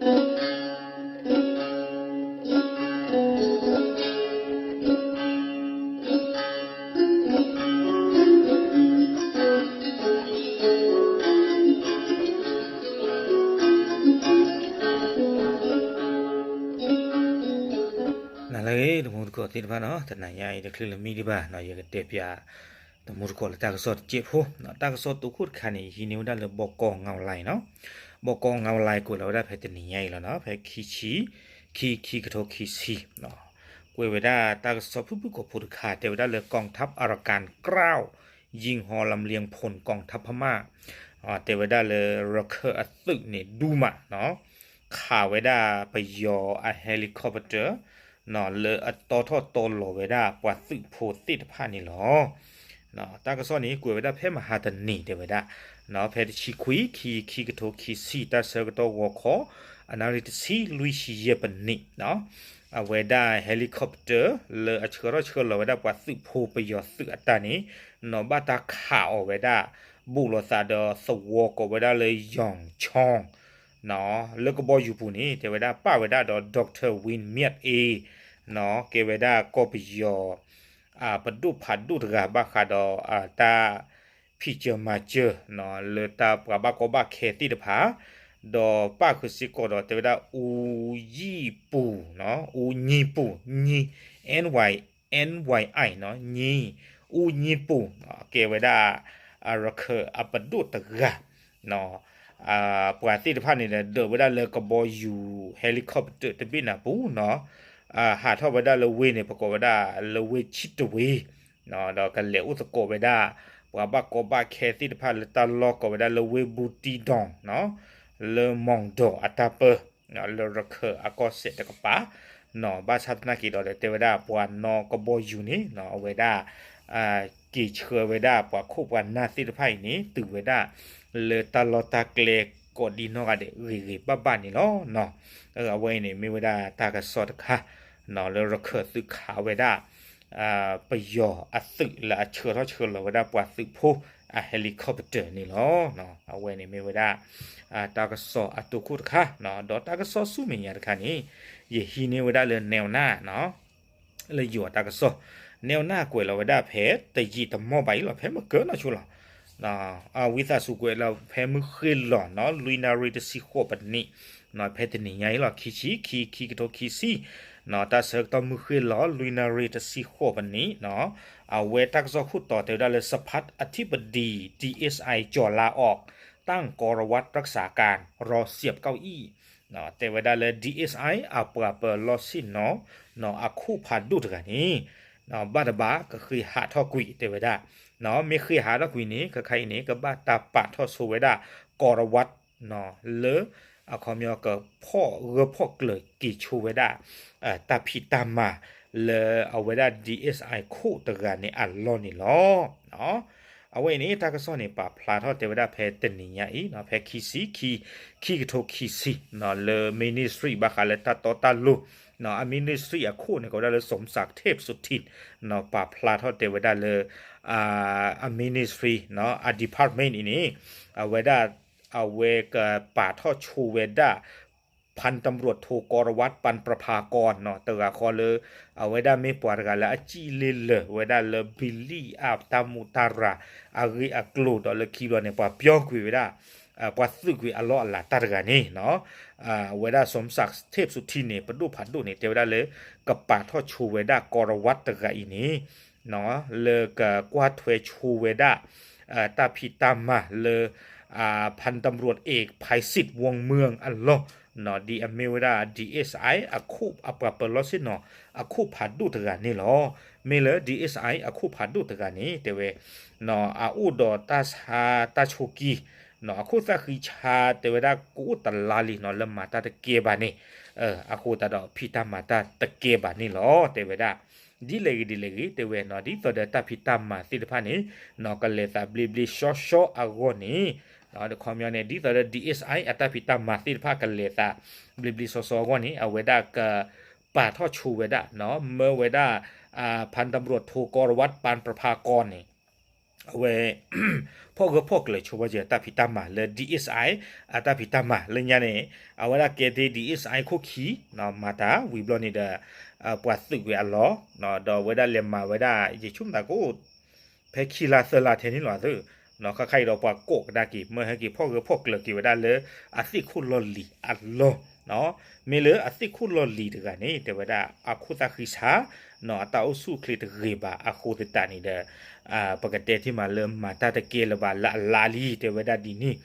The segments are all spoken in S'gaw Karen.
နၤလၢအဂ့ၤ တမူတကိးသ့ၣ်တဖၣ်နီၤ, တနၤညါအံၤ တချုးလၢမံဒံးဘၣ်နီၤ, ယကတဲပျး တမူတကိးလၢတၢ်ကစီၣ်တစဲးဖိ, တၢ်ကစီၣ်တိခိၣ်တခါန့ၣ် ယဟံးန့ၢ်ဝဲဒၣ်လၢ ဘီကီ online နီၤ, ဘီကီ online ကွဲးလီၤဝဲဒၣ်ဖဲတနံၤညါအံၤလီၤနီၤ, ဖဲခံဆံ ခံ ခံကထိခံဆံ ကွဲးဝဲဒၣ်တၢ်ကစီၣ်ဖုၣ်ဖုၣ်ကိာ်ဖိတခါ တဲဝဲဒၣ်လၢ กองทัพอารากันกล้า ยิงฮอลำเลียงพลกองทัพพม่า တဲဝဲဒၣ်လၢရခၢၣ်အသုးန့ၣ် ဒူမးနီၤ, ခးဝဲဒၣ်ပယီၤအ helicopter လၢအတီထီၣ်တီလီၤဝဲဒၣ်ပှၤသုးဖိသ့ၣ်တဖၣ်န့ၣ်လီၤ. တၢ်ကစီၣ်န့ၣ် ကွဲးဝဲဒၣ်ဖဲမဟါတနံၤ တဲဝဲဒၣ် ဖဲတဆံခွံ ခံ ခံကထိခံဆံ တၢ်ဆၢကတီၢ်ဂီၤခီ အနၣ်ရံၣ်တဆံ လွံၢ်ဆံယဲၢ်ပနံး အဝဲဒၣ် helicopter လၢအဆှၢထီၣ်ဆှၢလီၤဝဲဒၣ်ပှၤသုးဖိပယီၤသုးအတၢ်န့ၣ် နီၢ်ဘၣ်တၢ်ခးအီၤဝဲဒၣ် ဘူးလိာ်သးဒီးသဝီကိးဝဲဒၣ်လၢ ယီၣ်ခၠီၣ် လၢကဘီယူၤပူၤန့ၣ် တဲဝဲဒၣ်ပာ်ဝဲဒၣ်ဒီး Doctor Win Myat A ကဲဝဲဒၣ်ကီၢ်ပယီၤ ပဒိၣ်ဖးဒိၣ်တဂၤ ဘၣ်ဃးဒီးတၢ်ဖံးစၢၤမၤစၢၤ လၢတၢ်ပှၤဘၣ်ကီဘၣ်ခဲသ့ၣ်တဖၣ်, ဒီးပာ်ဃုာ်စ့ၢ်ကီးဒီး တဲဝဲဒၣ် အူယံၣ်ပူၤ အူညံၣ်ပူၤ ညံၣ် N Y N Y I နီၤ ညံၣ် အူညံၣ်ပူၤ ကဲဝဲဒၣ် ရခၢၣ်အပဒိၣ်တဂၤ ပှၤသ့ၣ်တဖၣ်န့ၣ်ဒီး ဒၢးဝဲဒၣ်လၢကဘီယူၤ helicopter တဘ့ၣ်န့ၣ်ပူၤနီၤ, ဟးထီၣ်ဝဲဒၣ်လၢဝ့ၢ်န့ၣ် ပကိးဝဲဒၣ်လၢဝ့ၢ်ဆံတဝ့ၤ ဒီးကလဲၤအိၣ်သကိးဝဲဒၣ် ပှၤဘၣ်ကီဘၣ်ခဲသ့ၣ်တဖၣ်လၢတၢ်လီၢ်ကိးဝဲဒၣ်လၢဝ့ၢ်ဘူတံဒီၣ် လၢမီၣ်ဒီးအတၢ်ပၢ လၢရခၢၣ်အကီၢ်စဲၣ်တကပၤ, ဘၣ်ဆၣ်သနာ်က့ဒီး တဲဝဲဒၣ်ပှၤနီၣ်ကဘီယူၤန့ၣ် အဝဲဒၣ် က့ၤဆှၢဝဲဒၣ်ပှၤခိၣ်ပှၤနၢ်သ့ၣ်တဖၣ်အံၤန့ၣ် တုၤဝဲဒၣ်လၢတၢ်လီၢ်တၢ်ကျဲကိးဒံနီၢ်ဂၤဒဲးဂ့ၤဂ့ၤဘၣ်ဘၣ်န့ၣ်လီၤ. အဝဲအံၤန့ၣ် မ့ၢ်ဝဲဒၣ်တၢ်ကစီၣ်တခါ လၢရခၢၣ်သုးခးဝဲဒၣ် ပယီၤအသုးလၢအဆှၢထီၣ်ဆှၢလီၤဝဲဒၣ်ပှၤသုးဖိအ helicopter န့ၣ်လီၤ. အဝဲန့ၣ်မ့ၢ်ဝဲဒၣ် တၢ်ကစီၣ်အတိခိၣ်တခါ, ဒီးတၢ်ကစီၣ်ဆူမဲာ်ညါတခါန့ၣ် ယဟံးန့ၢ်ဝဲဒၣ်လၢ နဲဝ်နၢ် လၢယိၤအတၢ်ကစီၣ်, နဲဝ်နၢ်ကွဲးလီၤဝဲဒၣ်ဖဲတယံာ်တမီၢ်ဘၣ်အံၤလီၤ, ဖဲမုၢ်ကၢနီၢ်ဆိလီၤ. ဝံသးစူၤကွဲးလီၤဖဲမုၢ်ဃ့ၢ်လီၤနီၤ လွံၢ်နၣ်ရံၣ်တဆံဃိးပနံး, ဖဲတနံၤညါအံၤလီၤ ခံဆံခံ ခံကထိခံဆံ, တၢ်ဆၢကတီၢ်မုၢ်ဃ့ၢ်လီၤ လွံၢ်နၣ်ရံၣ်တဆံဃိးပနံး, အဝဲတၢ်ကစီၣ်ခိၣ်တီတဲဝဲဒၣ်လၢ สภาอธิบดี ดีเอสไอ จ่อลาออก ตั้งกรวัตรรักษาการ รอเสียบเก้าอี้ တဲဝဲဒၣ်လၢ DSI အပှၤပၢၤလီၢ်ဆ့ၣ်နီၤ အခိၣ်ဖးဒိၣ်တဂၤန့ၣ် ဘၣ်တဘၣ်ကဃ့ဟးထီၣ်ကွံာ် တဲဝဲဒၣ်, မ့ၢ်ဃ့ဟးထီၣ်ကွံာ်န့ၣ် ခဲခါအံၤန့ၣ် ကဘၣ်တၢ်ပာ်ထီၣ်ဆိဝဲဒၣ် ကီၤရဝး လၢအခီပညီကဖီၣ်ဂၢၢ်ဖီၣ်ကျၢၤက့ၤဆိဝဲဒၣ် တၢ်ဖံးတၢ်မၤလၢအဝဲဒၣ် DSI ခိၣ်တဂၤန့ၣ်အလီၢ်န့ၣ်လီၤ. အဝဲအံၤန့ၣ် တၢ်ကစီၣ်န့ၣ် ပာ်ဖျါထီၣ်တဲဝဲဒၣ်ဖဲတနံၤညါအံၤ ဖဲခံဆံခံ ခံကထိခံဆံ လၢ ministry ဘၣ်ဃးလၢတၢ်တီတၢ်လိၤ အ ministry အခိၣ်န့ၣ် ကိးဝဲဒၣ်လၢ สมศักดิ์ เทพสุทิน ပာ်ဖျါထီၣ်တဲဝဲဒၣ်လၢ အ ministry အ department အံၤန့ၣ် အဝဲဒၣ် အဝဲကပာ်ထီၣ်ဆိဝဲဒၣ် พันตำรวจโท กรวัตร ปัณประภากร နီၤ တဂၤဃီလၢ အဝဲဒၣ်မ့ၢ်ပှၤတဂၤလၢအစံၣ်လ့လၢာ်ဝဲဒၣ်လၢ ဘံလံၣ်အတၢ်မူးတၢ်ရၤ အဂ့ၢ်အကျိၤဒီးလၢခံဘျီန့ၣ် ပှၤပျီကွံာ်ဝဲဒၣ် ပှၤသုးကွံာ်အလီၢ်အလၤတၢ်တဂၤန့ၣ် အဝဲဒၣ် สมศักดิ์ เทพสุทิน န့ၣ် ပဒိၣ်ဖးဒိၣ်န့ၣ် တဲဝဲဒၣ်လၢ ကပာ်ထီၣ်ဆိဝဲဒၣ် กรวัตร တဂၤအံၤန့ၣ် လၢကကွၢ်ထွဲဆိဝဲဒၣ် တၢ်ဖံးတၢ်မၤလၢ พันตำรวจเอก ไพศิษย์ วงเมือง အလီၢ် ဒ်အမ့ၢ်ဝဲဒၣ် DSI အခိၣ်အပှၤပၢၤလီၢ်ဆ့ၣ်နီၤ အခိၣ်ဖးဒိၣ်တဂၤန့ၣ်လီၤ. မ့ၢ်လၢ DSI အခိၣ်ဖးဒိၣ်တဂၤန့ၣ် တဲဝဲ အအိၣ်ဒီးတၢ်ဆါတၢ်ဆိးက့ အခိၣ်သၣ်ဃံဆါ တဲဝဲဒၣ်ကအိၣ်တလါလံနီၤ လၢမၤတၢ်တကဲဘၣ်န့ၣ် အဃိသတးဒီးဖံးတၢ်မၤတၢ်တကဲဘၣ်န့ၣ်လီၤ တဲဝဲဒၣ်. ဒ်လဲၣ်ဂ့ၤဒ်လဲၣ်ဂ့ၤ တဲဝဲနီၤ ဒ်သိးဒီးတၢ်ဖံးတၢ်မၤသ့ၣ်တဖၣ်န့ၣ် ကလဲၤသးဘျ့ဘျ့ဆှီဆှီအဂီၢ်န့ၣ် အခီပညီန့ၣ် ဒ်သိးဒီး DSI အတၢ်ဖံးတၢ်မၤသ့ၣ်တဖၣ်ကလဲၤသးဘျ့ဘျ့ဆှီဆှီအဂီၢ်န့ၣ် အဝဲဒၣ်ကပာ်ထီၣ်ဆိဝဲဒၣ် မၢဝဲဒၣ် พันตำรวจโท กรวัตร ปัณประภากร န့ၣ် အဝဲ ဖီၣ်ဂၢၢ်ဖီၣ်ကျၢၤဆိဝဲက့ၤတၢ်ဖံးတၢ်မၤလၢ DSI အတၢ်ဖံးတၢ်မၤလၢညါန့ၣ် အဝဲဒၣ်ကဲဒ် DSI ခိၣ်ခံ မၤတၢ်ဝံၤဘျီန့ၣ်ဒီး ပှၤသုးကွံာ်အလီၢ် ဒီးအဝဲဒၣ်လဲၤမၤဝဲဒၣ် ယဆိကမိၣ်သးကအိၣ် ဖဲခံလါသၢလါထဲန့ၣ်လီၤသၢ ခါခါအံၤဒီးပှၤကိးကဒါက့ၤ မၢဟဲက့ၤဖီၣ်ဂၢၢ်ဖီၣ်ကျၢၤက့ၤဝဲဒၣ်လၢ အသ့ၣ်ခိၣ်လီၢ်လံၤအလီၢ် မ့ၢ်လၢအသ့ၣ်ခိၣ်လီၢ်လံၤတဂၤန့ၣ် တဲဝဲဒၣ်အခိၣ်သၣ်ဃံဆါ အတၢ်အိၣ်ဆူၣ်အိၣ်ချ့တဂ့ၤဘၣ်အဃိသတးန့ၣ်ဒီး ပကတဲတ့ၢ်မးလၢမၤတၢ်တကဲလၢၤဘၣ်လၢအလါလံ တဲဝဲဒၣ်ဒ်န့ၣ်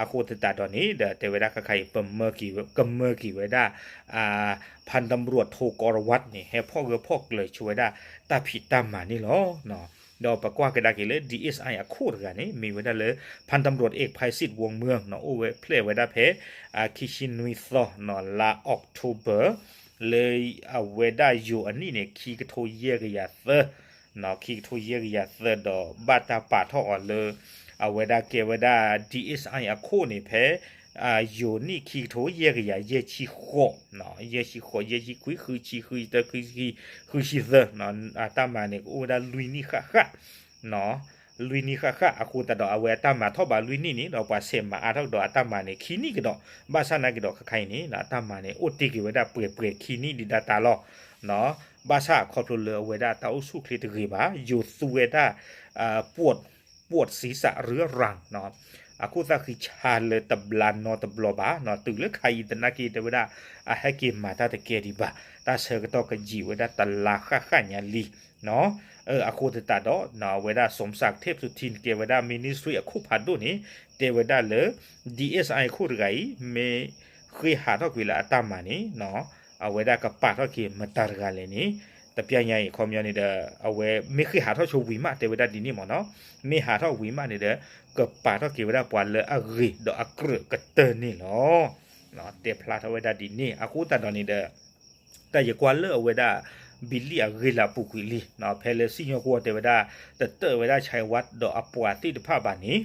အဃိသတးဒီးန့ၣ်ဒီး တဲဝဲဒၣ်ခါခါအံၤ ပမၢကမၢက့ၤဝဲဒၣ် ဖၣ်တံရူးထိကီရဝးန့ၣ် ဟဲဖီၣ်ဂၢၢ်ဖီၣ်ကျၢၤဆိဝဲဒၣ်တၢ်ဖံးတၢ်မၤန့ၣ်လီၤ. ဒီးပကွၢ်ကဒါက့ၤလၢ DSI အခိၣ်တဂၤန့ၣ် မ့ၢ်ဝဲဒၣ်လၢ ဖၣ်တံရူး เอก ไพศิษฐ์ วงเมือง အိၣ်ဝဲဖျဲၣ်ဝဲဒၣ်ဖဲ ခံဆံနွံသီ လါ October လၢအဝဲဒၣ်ယိၤအနံၣ်န့ၣ် ခံကထိယဲၢ်ကယၤသၢ ခံကထိယဲၢ်ကယၤသၢဒီး ဘၣ်တၢ်ပာ်ထီၣ်အီၤလၢ အဝဲဒၣ်ကဲဝဲဒၣ် DSI အခိၣ်န့ၣ်ဖဲ ယိၤနံၣ်ခံကထိယဲၢ်ကယၤယဲၢ်ဆံဃိး ယဲၢ်ဆံဃိး ယဲၢ်ဆံခွံ ဃုဆံ ဃုဆံတၢ ဃုဆံ ဃုဆံသၢ အတၢ်မၤန့ၣ် ကအိၣ်ဝဲဒၣ်လွံၢ်နံၣ်ဃၣ်ဃၣ် လွံၢ်နံၣ်ဃၣ်ဃၣ် အဃိသတးဒီး အဝဲအတၢ်မၤထီၣ်ဘးလွံၢ်နံၣ်န့ၣ်ဒီး ပှၤဆဲးမၤအါထီၣ်ကဒီးအတၢ်မၤန့ၣ် ခံနံၣ်ကဒီး ဘၣ်ဆၣ်နာ်က့ဒီးခါခါအံၤန့ၣ် အတၢ်မၤန့ၣ် အိၣ်တ့ၢ်က့ၤဝဲဒၣ်ပှဲၤပှဲၤခံနံၣ်ဒံးဒၣ်တၢ်လီၤ. ဘၣ်ဆၣ်ခီဖျိလၢအဝဲဒၣ်တၢ်အိၣ်ဆူၣ်အိၣ်ချ့တဂ့ၤဘၣ် ယိၤသူဝဲဒၣ် ပှီၢ် ပှီၢ်စံစးရၢရၣ် အခိၣ်သၣ်ဃံဆါလၢတဘျါနီတဘျီဘၣ် တုၤလၢခါအံၤသနာ်က့တဲဝဲဒၣ် အဟဲက့ၤမၤတၢ်တကဲဒံးဘၣ် တၢ်ဆၢကတီၢ်ကယံာ်ဝဲဒၣ်တလါဃၣ်ဃၣ်ညါလံ အဃိသတးဒီး အဝဲဒၣ် สมศักดิ์ เทพสุทิน ကဲဝဲဒၣ် ministry အခိၣ်ဖးဒိၣ်န့ၣ် တဲဝဲဒၣ်လၢ DSI ခိၣ်တဂၤအံၤ မ့ၢ်ဃ့ဟးထီၣ်ကွံာ်လၢအတၢ်မၤန့ၣ် အဝဲဒၣ်ကပာ်ထီၣ်က့ၤမတၤတဂၤလဲၣ်န့ၣ် တပျၢ်ညါအံၤ အခီပညီန့ၣ်ဒီး အဝဲမ့ၢ်ဃ့ဟးထီၣ်ဆိဝံၤမး တဲဝဲဒၣ်ဒ်န့ၣ်မ့ၢ်နီၤ မ့ၢ်ဟးထီၣ်ဝံၤမးန့ၣ်ဒီး ကပာ်ထီၣ်က့ၤဝဲဒၣ်ပှၤလၢအဂ့ၤဒီးအကြၢးကတၢၢ်န့ၣ်လီၤ. တဲဖျါထီၣ်ဝဲဒၣ်ဒ်န့ၣ် အဃိသတးဒီးန့ၣ်ဒီး တၢ်ယကွၢ်လၢအဝဲဒၣ် ဘံလံၣ်အဂ့ၢ်လၢအပူၤကွံာ်လံ ဖဲလၢစံၣ်ညီၣ်ကွီၢ်တဲဝဲဒၣ် တတၢၢ်ဝဲဒၣ် ဆဲးဝး ဒီးအပှၤသ့ၣ်တဖၣ်ဘၣ်န့ၣ်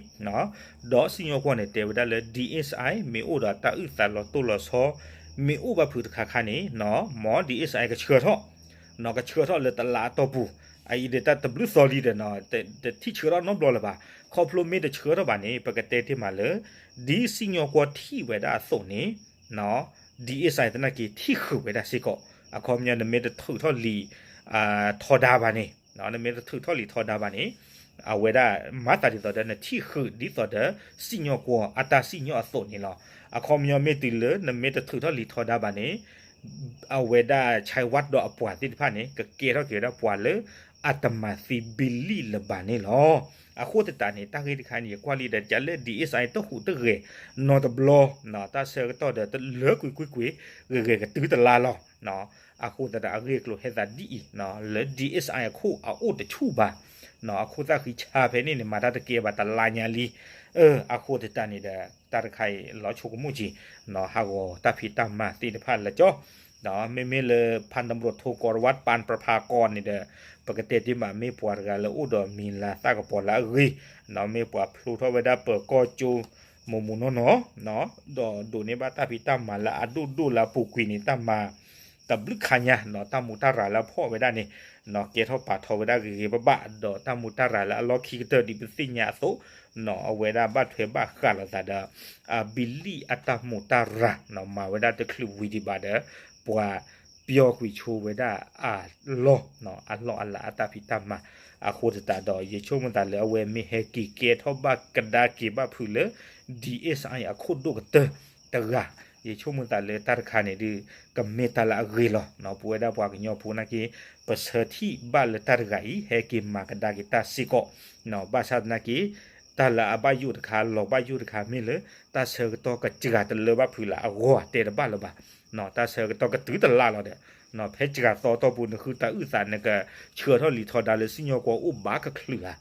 ဒီးစံၣ်ညီၣ်ကွီၢ်န့ၣ် တဲဝဲဒၣ်လၢ DSI မ့ၢ်အိၣ်ဒီးတၢ်အုၣ်သးလီၤတိၢ်လီၤဆီ မ့ၢ်အိၣ်ဘၣ်ဖုးတခါခါန့ၣ် မ် DSI ကဆှၢထီၣ် ကဆှၢထီၣ်လၢတလးအတီၢ်ပူၤ အအံၤဒီးတၢ်တဘျုးသီလံဒီး တထံၣ်ဆှၢထီၣ်နီတဘျီလၢၤဘၣ် ခီဖျိမ့ၢ်တဆှၢထီၣ်ဘၣ်န့ၣ် ပကတဲတ့ၢ်မးလၢ ဒ်စံၣ်ညီၣ်ကွီၢ်ထံၣ်ဝဲဒၣ်အသိးန့ၣ် DSI သနာ်က့ထံၣ်ဃုာ်ဝဲဒၣ်စ့ၢ်ကီး အခီပညီနမ့ၢ်တထုးထီၣ်လံာ်ထီဒါဘၣ်န့ၣ် နမ့ၢ်တထုးထီၣ်လံာ်ထီဒါဘၣ်န့ၣ် အဝဲဒၣ်မၤသးဒ်သိးဒီးနထံၣ်ဃုာ်ဒ်သိးဒီး စံၣ်ညီၣ်ကွီၢ်အတၢ်စံၣ်ညီၣ်အသိးန့ၣ်လီၤ. အခီပညီမ့ၢ်တုၤလၢနမ့ၢ်တထုးထီၣ်လံာ်ထီဒါဘၣ်န့ၣ် အဝဲဒၣ် ဆဲးဝး ဒီးအပှၤသ့ၣ်တဖၣ်န့ၣ် ကကဲထီၣ်က့ၤဝဲဒၣ်ပှၤလၢအတမၤသံဘံလံၣ်လၢၤဘၣ်န့ၣ်လီၤ. အဃိသတးန့ၣ် တၢ်ဂ့ၢ်တခါန့ၣ် ယကွၢ်လံဒီး ကလၢ DSI တဟူးတဂဲၤနီတဘျီ တၢ်ဆၢကတီၢ်ဒီးတလၢကွံာ်ကွံာ်ကွံာ် ဂ့ၤဂ့ၤကတုၤတလါလီၤ. အဃိသတးဒီးအဂ့ၢ်အကျိၤဟဲသးဒ်အံၤ လၢ DSI အခိၣ်အအိၣ်တဆူၣ်ဘၣ် အခိၣ်သၣ်ဃံဆါဖဲန့ၣ်န့ၣ် မၤတၢ်တကဲဘၣ်တလါညါလံ. အဃိသတးန့ၣ်ဒီး တၢ်တခါအံၤလီၤဆိကမိၣ်က့ၤ ဟးဂီၤတၢ်ဖံးတၢ်မၤသ့ၣ်တဖၣ်လၢကၠီ ဒီးမ့မ့ၢ်လၢ พลตำรวจโท กรวัตร ปานประภากร န့ၣ်ဒီး ပကတဲတ့ၢ်မး မ့ၢ်ပှၤတဂၤလၢအိၣ်ဒီးမံၤလၤသၣ်ကပီၤလၢအဂ့ၤ ဒီးမ့ၢ်ပှၤဖျိထီၣ်ဝဲဒၣ်ပၢၤကီၢ်ကၠိ မိၢ်မိၢ်နီၢ်နီၢ် ဒီးဒိးန့ၢ်ဘၣ်တၢ်ဖံးတၢ်မၤလၢအဒိၣ်ဒိၣ်လၢအပူၤကွံာ်န့ၣ် တၢ်မၤ တဘျုးခါညါ တၢ်မူးတၢ်ရၤလၢအဖီၣ်ဝဲဒၣ်န့ၣ် ကဲထီၣ်ပာ်ထီၣ်ဝဲဒၣ်ဂ့ၤဂ့ၤဘၣ်ဘၣ် ဒီးတၢ်မူးတၢ်ရၤလၢအလီၢ်ခံကတၢၢ်ဒ်ပသ့ၣ်ညါအသိး အဝဲဒၣ်ဘၣ်ထွဲဘၣ်ဃးလိာ်သးဒီး ဘံလံၣ်အတၢ်မူးတၢ်ရၤ မၤဝဲဒၣ်တချုးဝံၤဒံးဘၣ်ဒီး ပှၤပျီကွံာ်ဆိဝဲဒၣ်အလီၢ် အလီၢ်အလၤအတၢ်ဖံးတၢ်မၤ အဃိသတးဒီး ယဆိကမိၣ်သးလၢအဝဲမ့ၢ်ဟဲက့ၤကဲထီၣ်ဘၣ်ကဒါက့ၤဘၣ်ဖုးလၢ DSI အခိၣ်ဒိၣ်ကတၢၢ်တဂၤ ယဆိကမိၣ်သးလၢတၢ်တခါန့ၣ်ဒုး ကမ့ၢ်တၢ်လၢအဂ့ၤလီၤ. ပဝဲဒၣ်ပှၤကညီဖိနာ်က့ ပဆၢထံၣ်ဘၣ်လၢတၢ်တဂၤအံၤ ဟဲက့ၤမၤကဒါက့ၤတၢ်စ့ၢ်ကီး ဘၣ်ဆၣ်သနာ်က့ တၢ်လၢအဘၣ်ယိၣ်တခါ လီၤဘၣ်ယိၣ်တခါမ့ၢ်လၢ တၢ်ဆၢကတီၢ်ကစှၤတလၢဘၣ်ဖုးလၢအဂီၢ်တဲတဘၣ်လၢၤဘၣ်. တၢ်ဆၢကတီၢ်ကတုၤတလါလီၤဒီး ဖဲစှၤသီတီၢ်ပူၤ နဃုတၢ်အုၣ်သး နကဆှၢထီၣ်လံာ်ထီဒါလၢစံၣ်ညီၣ်ကွီၢ်အိၣ်ဘၣ်ကချုးဧါ.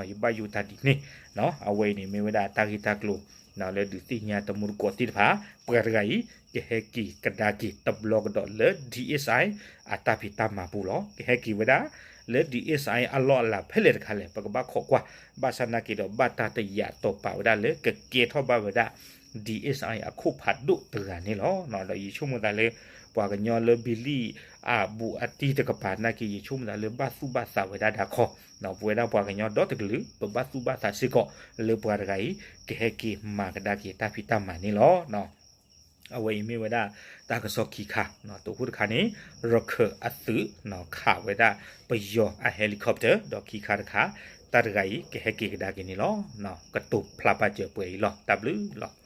ယဘၣ်ယိၣ်တၢ်ဒ်န့ၣ် အဝဲအံၤန့ၣ်မ့ၢ်ဝဲဒၣ်တၢ်ဂ့ၢ်တၢ်ကျိၤ လၢဒုးသ့ၣ်ညါတမူတကိးသ့ၣ်တဖၣ် ပှၤတဂၤအံၤ ကဟဲက့ၤကဒါက့ၤတဘျီကဒီးလၢ DSI အတၢ်ဖံးတၢ်မၤပူၤလီၤ. ကဟဲက့ၤဝဲဒၣ်လၢ DSI အလီၢ်အလၤဖဲလဲၣ်တခါလဲၣ် ပကဘၣ်ခိးကွၢ် ဘၣ်ဆၣ်သနာ်က့ဒီး ဘၣ်တၢ်တယာ်တီၤပာ်ဝဲဒၣ်လၢ ကကဲထီၣ်ဘၣ်ဝဲဒၣ် DSI အခိၣ်ဖးဒိၣ်တဂၤန့ၣ်လီၤ. ဒီးယဆိကမိၣ်သးလၢ ပှၤကညီလၢဘံလံၣ်အဘူးအတံၢ်တကပၤနာ်က့ ယဆိကမိၣ်သးလၢဘၣ်သူၣ်ဘၣ်သးဝဲဒၣ်ဒၣ်ခီ, ပဝဲဒၣ်ပှၤကညီဒီတကလုာ် ပဘၣ်သူၣ်ဘၣ်သးစ့ၢ်ကီး လၢပှၤတဂၤအံၤ ကဟဲက့ၤမၤကဒါက့ၤတၢ်ဖံးတၢ်မၤန့ၣ်လီၤ. အဝဲအံၤမ့ၢ်ဝဲဒၣ်တၢ်ကစီၣ်ခံခါ, တဟူးတခါန့ၣ် ရခၢၣ်အသုး ခးဝဲဒၣ်ပယီၤအ helicopter ဒီးခံခါတခါ တၢ်တဂၤအံၤ ကဟဲက့ၤကဒါက့ၤန့ၣ်လီၤ. ကတိၤဖျါပာ်စၢၤပှဲၤအံၤလီၤ. တၢ်ဘျုးလီၤ.